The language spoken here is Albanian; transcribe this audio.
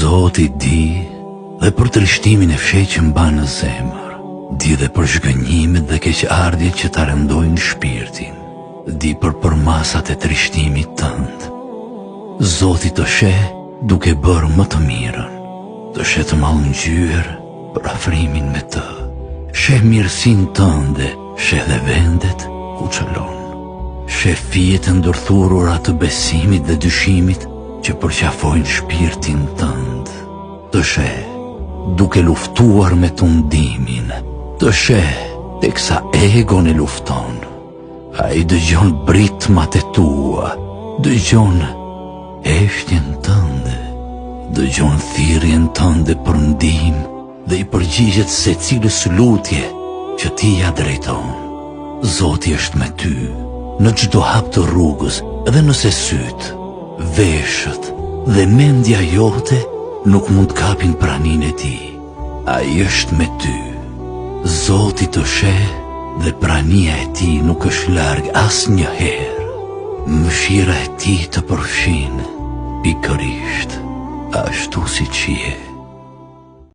Zoti di dhe për trishtimin e fshehtë që mban në zemër, di dhe për zhgënjimet dhe keqardhjet që ta rëndojnë shpirtin, di për përmasat e trishtimit tënd. Zoti të sheh duke bërë më të mirën, të sheh të mallëngjyer për afrimin me të. Sheh mirësinë tënde, sheh dhe vendet ku çalon. Sheh fijet e ndërthurura të besimit dhe dyshimit që përqafojnë shpirtin tënd. Të sheh duke luftuar me tundimin, të sheh teksa egon e lufton. Ai dëgjon britmat e tua, dëgjon heshtjen tënde, dëgjon thirrjen tënde për ndihmë dhe i përgjigjet secilës lutje që ti ia drejton. Zoti është me ty në çdo hap të rrugës edhe nëse sytë, veshët dhe mendja jote nuk mund të kapin praninë e tij. Ai është me ty. Zoti të sheh dhe prania e tij nuk është larg asnjëherë. Mëshira e tij të përfshin pikërisht ashtu siç je.